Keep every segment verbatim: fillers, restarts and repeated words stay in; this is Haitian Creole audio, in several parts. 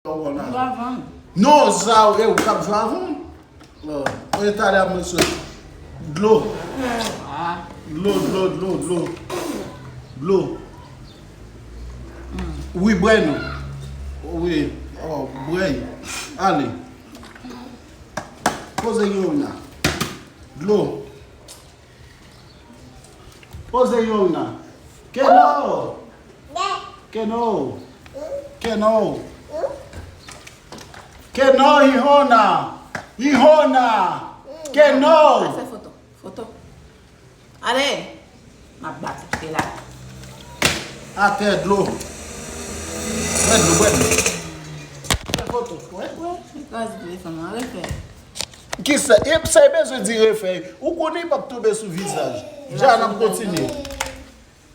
Ou jwe avan. Non, sa, e ou k ap jwe avan m? Bon, e talè ap mwen sot. Dlo. Dlo, dlo, dlo, dlo. Dlo. Wi, bwè non. Wi. Oh, bwè. Ale. Poze yon la. Dlo. Poze yon la. Keno. Keno. Keno. Keno, Ihona. Ihona. Keno. Al fè foto. Foto. Ale. M ap bat ou kite la. Atè, dlo. Bwè dlo, bwè dlo. Fè foto. Wè, wè. Li kraze telefòn nan. Refè. Kisa? E sa e bezwen di refè? Ou konnen p ap tonbe sou vizaj. Ja, n ap kontinye.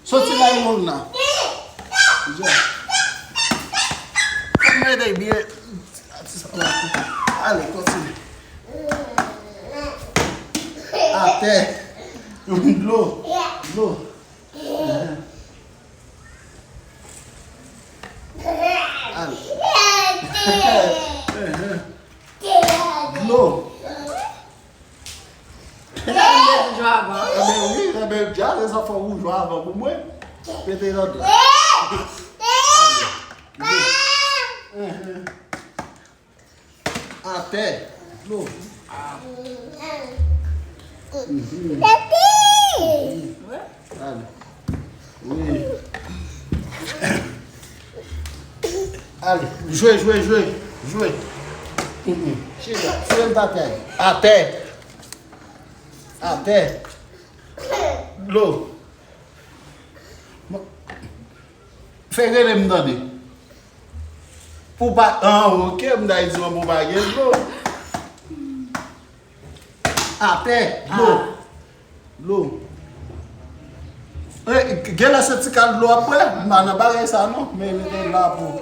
Soti la, Ihona. Ja. Fè m rete byen. Ale, kontinye. Atè. Dlo. Dlo. Ale. Dlo. Ebyen wi, ebyen dja, se sa fò ou jwe avan pou mwen. Mete nan dlo. Atè. Dlo. Mhm. Ale. Wi. Ale, jwe, jwe, jwe, jwe. Mhm. Chita, sou menm atè. Atè. Atè. Dlo. Fè rele m tande. Pou pa, an, oke, m ta di w pou pa gen dlo. Atè, dlo. Dlo. E, gen lè se ti kal dlo ap bwè, m pa nan bagay sa non, men mete l la pou.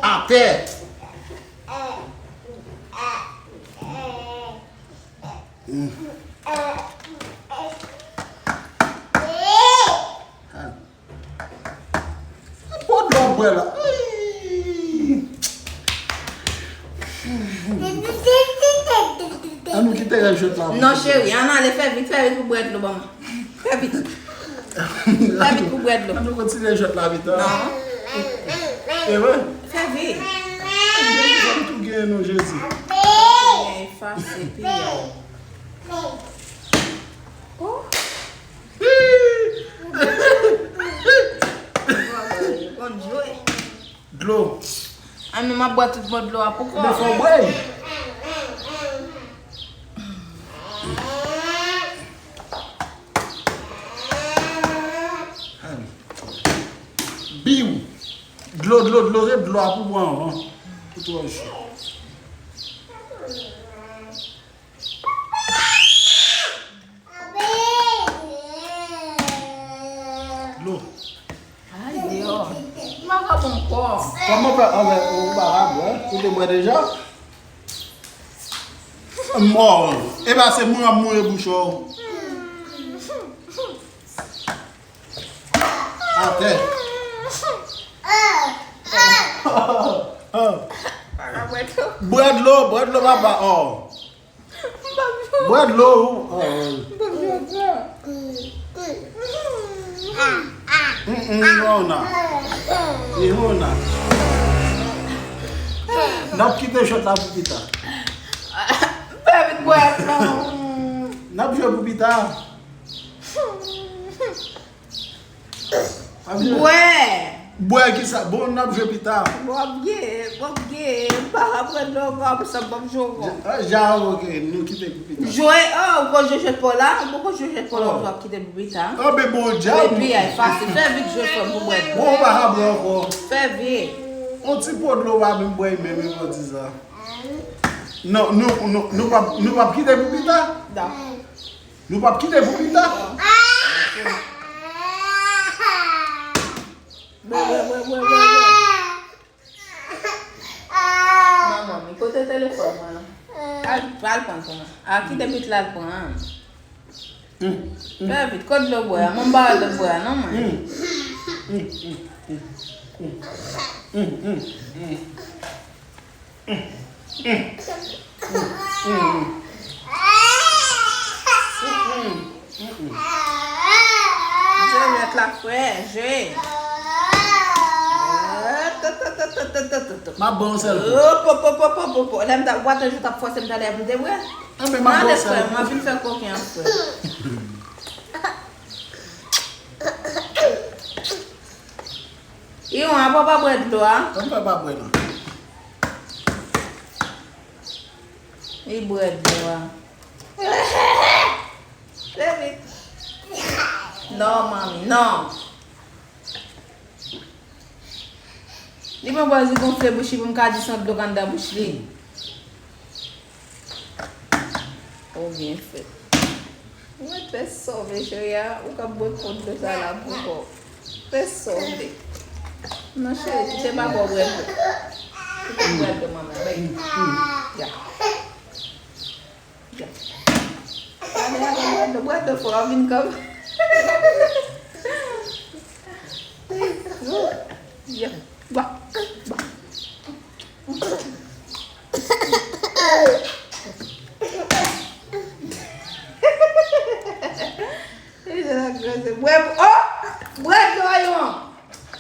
Atè. Bon dlo bwè la. An nou kite rèv jwèt la. Non, cheri, ann ale, fè vit, fè vit pou bwè dlo ban mwen. Fè vit. Fè vit pou bwè dlo. An nou kontinye jwèt la vit. Non. E vre? Fè vit. Jezi, fò m tou gen non, Jezi. Efase, piya. Oh. Konn jwe. Dlo. An nou m ap bwè tout bon dlo a pou kò. Men fò w bwè. Biw. Dlo, dlo, dlo, se dlo a pou bwè anvan. Pou twò cho. Dlo. Ay, deyò. M pa ka bon kò. Kòman fè anlè ou pa ka bwè? Ou te bwè deja? Mò. E pa se mwen ap mouye bouch ou. Atè. Pa ka bwè dlo. Bwè dlo, bwè dlo, papa. Oh. Bwè dlo ou. Oh. Mm, mm, Ihona. Ihona. N ap kite jwèt la pou pita. Bebe, bwè dlo. N ap jwe pou pita. Bwè. Bwè kisa? Bon, n ap jwe pita. Bon, byen, bon, byen. M pa ka pran dlo ankò, pou sa m p ap jwe ankò. Ja, ja, oke, nou kite pou pita. Jwe, oh, ou konn jwe jwèt pa w la? Ou poko jwe jwèt pa w la, w ap kite pou pita. Oh, men bon, djab. Epi, ay, fasil. Fè vit jwe fò m pou bwè dlo. Bon, ou pa ka bwè ankò. Fè vit. On ti po dlo pa menm bwè, menm, menm, pou di sa. Non, nou, nou, nou p ap, nou p ap kite pou pita? Non. Nou p ap kite pou pita? Bwè, bwè, bwè, bwè, bwè, bwè. Manman, men kote telefòn mwen an? Al, al pran l pou mwen. Al kite pitit la al pran l. Fè vit, kot dlo bwè a? Mwen m pa wè dlo bwè a non, mwen. Jwe jwèt la, frè, jwe. M ap ba w yon sèl kou. Opo, opo, opo, opo, opo. Lè m t ap, w ap tann jou t ap fòse m talè pou m te bwè. Anben, m ap ba w yon sèl kou. M ap vin fè koken an, frè. Iwan, apa w pa bwè dlo a? Anben, pa bwè non. Li bwè dlo a. Baby. Non, manmi, non. Li pran bòz li gonfle bouch li pou m ka di se yon dlo k anndan bouch li. Ou byen fèt. Mwen te sove, cheri a, ou ka bwè kont de sa la pou kò. Te sove. Non, cheri, kite papa w bwè dlo. Kite l bwè dlo, manman. Bay. Ya. Ya. Ale, ale, bwè dlo, bwè dlo, fò w vin kòm. Ya. Bwa, bwa. Bwè, oh! Bwè dlo a yon.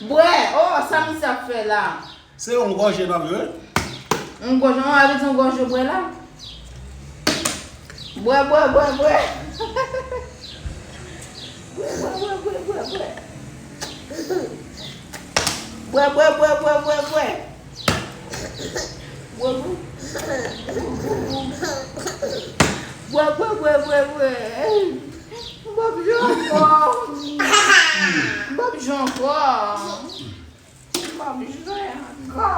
Bwè, oh, sa misye ap fè la? Se yon gòje nan vre. Yon gòje, yon avè di yon gòje bwè la. Bwè, bwè, bwè, bwè. Bwè, bwè, bwè, bwè, bwè, bwè. Bwè, bwè, bwè, bwè, bwè, bwè. Bwè, bwè. Bwè, bwè, bwè, bwè, bwè. M p ap jwe ankò. M p ap jwe ankò. M p ap jwe ankò.